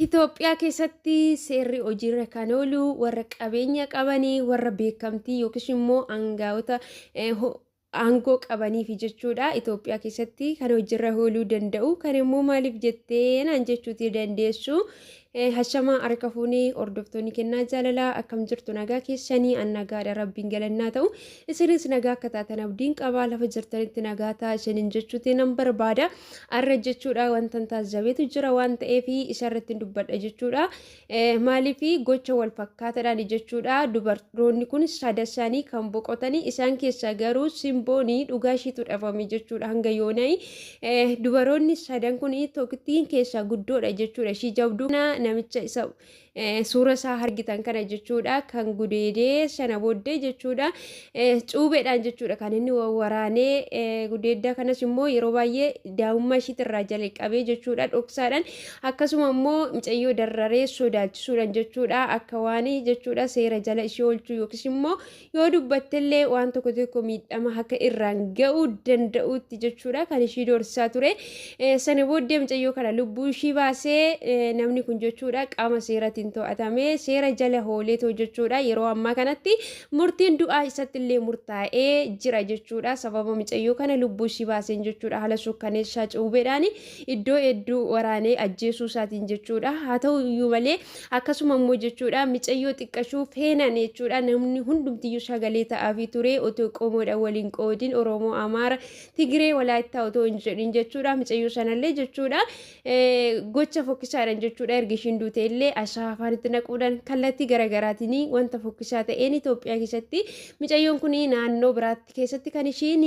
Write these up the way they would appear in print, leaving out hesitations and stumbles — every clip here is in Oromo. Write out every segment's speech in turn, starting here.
Itoophiyaa keessatti seerri hojiirra kan oolu warra qabeenya qabanii, warra beekamtii yookiis immoo aangaa'ota aangoo qabaniifi jechuudha. Itoophiyaa keessatti kan hojiirra ooluu danda'u. Kan immoo maaliif jettee naan jechuutii dandeessu. Hashamaa harka fuunee hordoftoonni kennaa jaalalaa, akkam jirtu? Nagaa keessanii? An nagaadha, rabbiin galannaa ta'u. Isinis nagaa akka taatan abdiin qabaa, lafa jirtanitti nagaa ta'a isiniin jechuutii nan barbaada. Arra jechuudha wanta taazzabeetu jira waan ta'eef isarratti dubbadha jechuudha. Maaliif gocha wal fakkaataadhaan jechuudha, dubartoonni kun sada isaanii kan boqotanii, isaan keessaa garuu Simboonii dhugaa ishiitu dhabame jechuudha hanga yoonaa. Dubaroonni sadan kun tokkittiin keessaa guddoodha jechuudha. Ishii jabduu namicha isa suura isaa argitan kana jechuudha, kan gudeedee sana booddee jechuudha cuubeedhaan jechuudha kan inni waraanee. Gudeeddaa kanas immoo yeroo baay'ee daa'imummaa ishiitirraa jalqabee jechuudha dhoksaadhaan, akkasuma immoo mucayyoo dararee sodaachisuudhaan jechuudha, akka waan jechuudha seera jala ishee oolchuu yookiis immoo yoo dubbattellee waan tokko tokko miidhama akka irraan ga'uu danda'utti jechuudha kan ishii doorsisaa ture. Sana booddee mucayyoo kana lubbuu ishii baasee namni kun jechuudha qaama seeratiin to'atamee seera jala ooleetoo jechuudha yeroo ammaa kanatti murtiin du'aa isatti illee murtaa'ee jira jechuudha, sababa mucayyoo kana lubbuu ishii baaseen jechuudha, haala sukkaneessaa cuubeedhaan iddoo hedduu waraanee ajjeesuu isaatiin jechuudha. Haa ta'u iyyuu malee, akkasuma immoo jechuudha mucayyoo xiqqashuu feenan jechuudha namni hundumtiyyuu sagalee ta'aafii ture, otoo qomoodhaan waliin qoodin, Oromoo, Amaara, Tigiree, Walaayittaa otoo hin jedhin jechuudha. Mucayyoo sanallee jechuudha gocha fokkisaadhaan jechuudha erga ishiin duute illee asaa afaanitti naquudhaan, kallattii garaagaraatiin wanta fokkisaa ta'een Itoophiyaa keessatti mucayyoon kun naannoo biraatti keessatti kan ishiin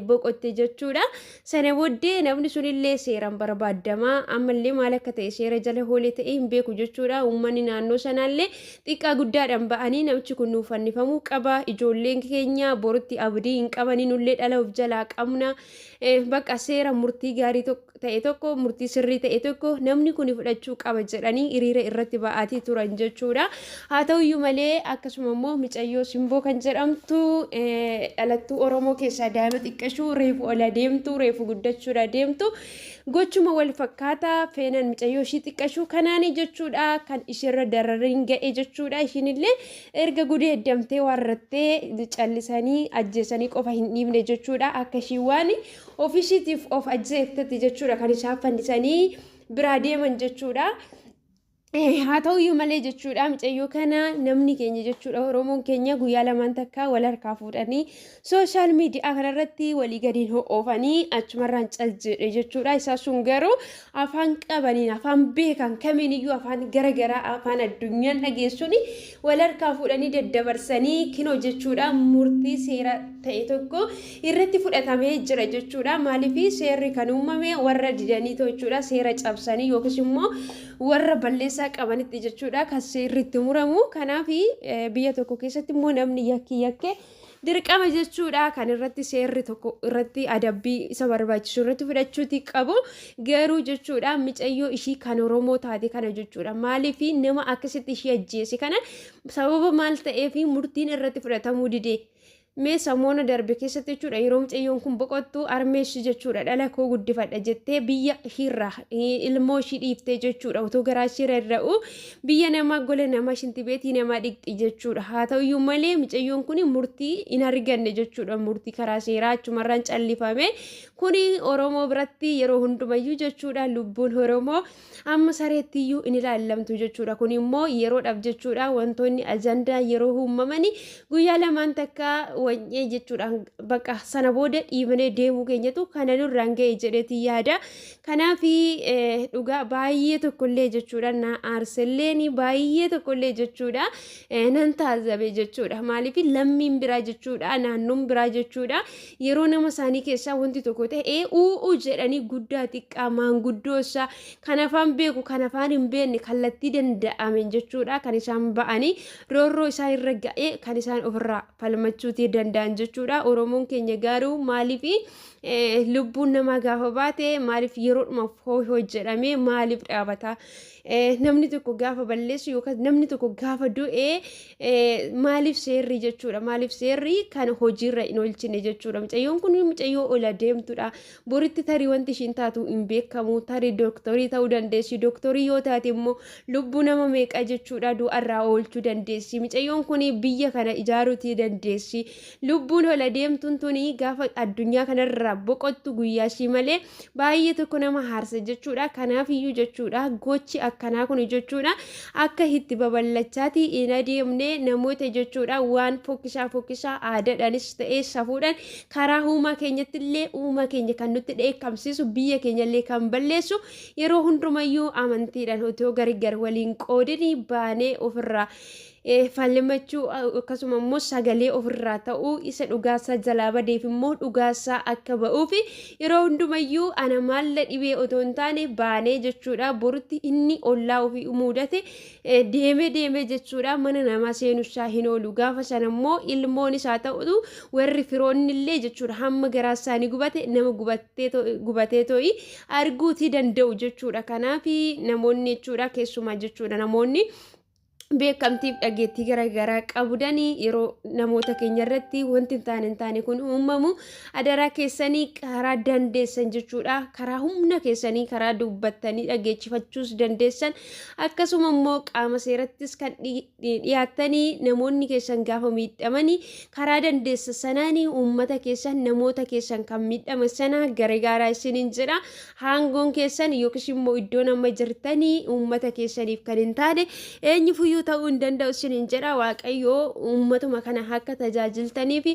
boqotte jechuudha. Sana booddee namni sunillee seeraan barbaadamaa, ammallee maal akka ta'e seera jala hoolee ta'ee hin beeku jechuudha. Uummanni naannoo sanaallee xiqqaa guddaadhaan ba'anii, namichi kun nuuf fannifamuu qaba. Ijoolleen keenya borutti abdii hin qabanii, nullee dhala of jalaa qabna. Bakka seera murtii gaarii ta'e tokko, murtii sirrii ta'e tokko namni kun fudhachuu qaba jedhanii hiriira irratti ba'aatii turan jechuudha. Haa ta'uyyuu malee, akkasuma immoo mucayyoo Simboo kan jedhamtu, dhalattuu Oromoo keessaa daa'ima xiqqashuu reefu ol adeemtu, reefu guddachuudha deemtu, gochuma wal fakkaataa feenan mucayyoo ishii xiqqashuu kanaanii jechuudha kan isheerra darariin ga'e jechuudha. Ishiinillee erga gudeeddamtee warrattee callisanii ajjeesanii qofa hin dhiibne jechuudha. Akka ishii waan ofishiitiif of ajjeeftetti jechuudha kan isaan fannisanii biraa deeman jechuudha. Haa ta'uyyuu malee jechuudha, mucayyoo kana namni keenya jechuudha, Oromoon keenya guyyaa lamaan takka wal harkaa fuudhanii social media kanarratti walii gadiin ho'oofanii achumarraan cal jedhe jechuudha. Isaa sun garuu afaan qabaniin, afaan beekan kamiiniyyuu, afaan garagaraa, afaan addunyaan dhageessuun wal harkaa fuudhanii daddabarsanii kinoo jechuudha murtii seera ta'e tokko irratti fudhatamee jira jechuudha. Maaliif? Seerri kan uumame warra didanii jechuudha seera cabsanii yookiis immoo warra balleessaa qabanitti jechuudha kan seerri itti muramu. Kanaaf biyya tokko keessatti immoo namni yakki yakke dirqama jechuudha kan irratti seerri tokko irratti adabbii isa barbaachisu irratti fudhachuuti qabu. Garuu jechuudha micayyoo ishii kan Oromoo taate kana jechuudha, maaliif nama akkasitti ishii ajjeese kana sababa maal ta'eef murtiin irratti fudhatamuu dide? Mee samoona darbe keessatti jechuudha, yeroo mucayyoon kun boqottu, armeessi jechuudha dhala koo guddifadha jettee biyya ishiirraa ilmoo ishii dhiiftee jechuudha, otoo garaa ishii rarra'u biyya namaa, gola namaa, shintibeetii namaa dhiqxi jechuudha. Haa ta'uyyuu malee, mucayyoon kun murtii hin arganne jechuudha. Murtii karaa seeraa achumarraan callifame. Kuni Oromoo biratti yeroo hundumayyuu jechuudha lubbuun Oromoo amma sareettiyyuu hin ilaallamtu jechuudha. Kun immoo yeroodhaaf jechuudha, wantoonni ajandaa yeroo uumamanii guyyaa lamaan takka wanyee jechuudha. Bakka sana booda dhiibnee deemuu keenyatu kana nurraan ga'e jedheeti yaada. Kanaaf dhugaa baay'ee tokkollee jechuudha na aarselleen, baay'ee tokkollee jechuudha nan taazabe jechuudha. Maaliif lammiin biraa jechuudha, naannoon biraa jechuudha, yeroo nama isaanii keessaa wanti tokko ta'e u'u jedhanii guddaa xiqqaa, maanguddoo isaa, kan afaan beeku, kan afaan hin beekne, kallattii danda'amen jechuudha kan isaan ba'anii roorroo isaan irra ga'ee kan isaan ofirraa falmachuutii danda'an jechuudha. Oromoon keenya garuu maaliif lubbuun namaa gaafa baate maaliif yeroodhuma hoohoo jedhamee maaliif dhaabata? Namni tokko gaafa balleessu yookaan namni tokko gaafa du'e maaliif seerri jechuudha, maaliif seerri kan hojiirra hin oolchine jechuudha. Mucayyoon kun mucayyoo ola deemtudha. Boritti tarii wanti ishiin taatu hin beekamu. Tarii dooktorii ta'uu dandeessi. Dooktorii yoo taate immoo lubbuu nama meeqa jechuudha du'arraa oolchuu dandeessi. Mucayyoon kun biyya kana ijaaruutii dandeessi. Lubbuun ola deemtuun tuni gaafa addunyaa kanarraa boqottu guyyaa ishii malee baay'ee tokko nama haarsa jechuudha. Kanaaf iyyuu jechuudha, gochi akkanaa kun jechuudha akka itti babal'achaatii hin adeemne namoota jechuudha waan fokkisaa fokkisaa aadaadhaanis ta'ee safuudhaan karaa uumaa keenyatti illee uumaa keenya kan nutti dheekkamsiisu, biyya keenya illee kan balleessu, yeroo hundumayyuu amantiidhaan otoo gargar waliin qoodini baanee ofirraa falmachuu, akkasuma immoo sagalee ofirraa ta'uu, isa dhugaasaa jalaa badeef immoo dhugaasaa akka ba'uuf yeroo hundumayyuu ana maalla dhibee otoo hin taane baanee jechuudha. Borutti inni ollaa ofii mudate deemee deemee jechuudha mana namaa seenusaa hin oolu. Gaafa sana immoo ilmoon isaa ta'utu warri firoonni illee jechuudha hamma garaa isaanii gubate nama gubatee to'i arguutii danda'u jechuudha. Kanaaf namoonni jechuudha, keessumaa jechuudha, namoonni beekamtiif dhageettii garaagaraa qabudanii yeroo namoota keenya irratti wanti hin taane kun uumamu, adaraa keessanii karaa dandeessan jechuudha, karaa humna keessanii karaa dubbattanii dhageechifachuus dandeessan, akkasuma immoo qaama seerattis kan dhiyaattanii namoonni keessan gaafa miidhamanii karaa dandeessa sanaanii uummata keessan, namoota keessan kan miidhama sana gargaaraa isiniin jedha. Haangoon keessan yookiis immoo iddoo nama jirtanii uummata keessaniif kan hin taane eenyufuyyuu ta'uu hin danda'u isiniin jedha. Waaqayyoo uummatuma kana akka tajaajiltaniif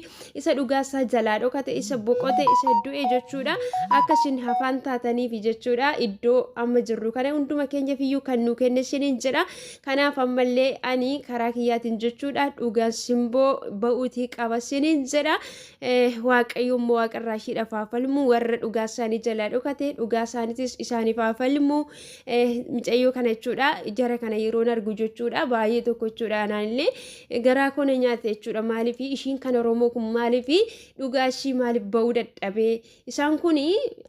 isa dhugaasaa jalaa dhokate, isa boqote, isa du'e jechuudha akka isin hafaan taataniif jechuudha iddoo amma jirru kana hunduma keenyaaf iyyuu kan nu kenne isiniin jedha. Kanaaf ammallee ani karaa kiyyaatiin jechuudha dhugaan Simboo ba'uutii qaba isiniin jedha. Waaqayyo immoo waaqarraa ishiidhaaf haa falmu. Warra dhugaa isaanii jalaa dhokate dhugaa isaaniitis isaaniif haa falmu. Mucayyoo kana jechuudha, jara kana yeroon argu jechuudha baay'ee tokko jechuudha anaanillee garaa koo na nyaate jechuudha. Maaliif ishiin kan Oromoo kun maaliif dhugaa ishii maaliif ba'uu dadhabee? Isaan kun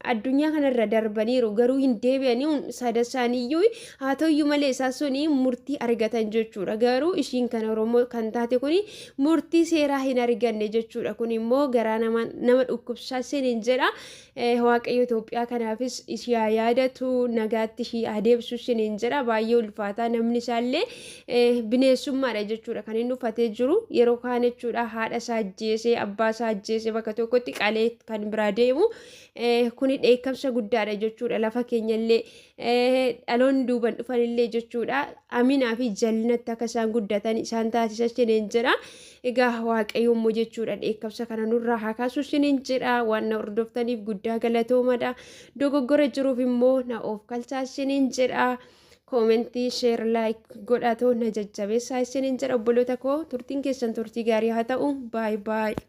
addunyaa kanarra darbaniiru, garuu hin deebi'anii sada isaaniiyyuu. Haa ta'uyyuu malee isaan suni murtii argatan jechuudha. Garuu ishiin kan Oromoo kan taate kun murtii seeraa hin arganne jechuudha. Kun immoo garaa nama dhukkubsaa isiniin jedha. Waaqayyo Itoophiyaa kanaafis ishii haa yaadatu, nagaatti ishii adeemsu isiniin jedha. Baay'ee ulfaataa, namni isaallee bineensummaadha jechuudha kan inni uffatee jiru yeroo kaan jechuudha. Haadha isaa ajjeesee, abbaa isaa ajjeesee, bakka tokkotti qalee kan biraa deemu kuni dheekkamsa guddaadha jechuudha. Lafa keenyallee dhaloonni duuban dhufanillee jechuudha aminaa fi jallinatti akka isaan guddatan isaan taasisa isiniin jedha. Egaa Waaqayyo immoo jechuudha dheekkamsa kana nurraa haa kaasu isiniin jedha. Waan na hordoftaniif guddaa galatoomadha. Dogoggora jiruuf immoo na of kalchaa isiniin jedha. Comment, share, like godhatoo na jajjabeessaa isiniin jedha. Obboloota koo, turtiin keessan turtii gaarii haa ta'u. Baay'ee baay'ee.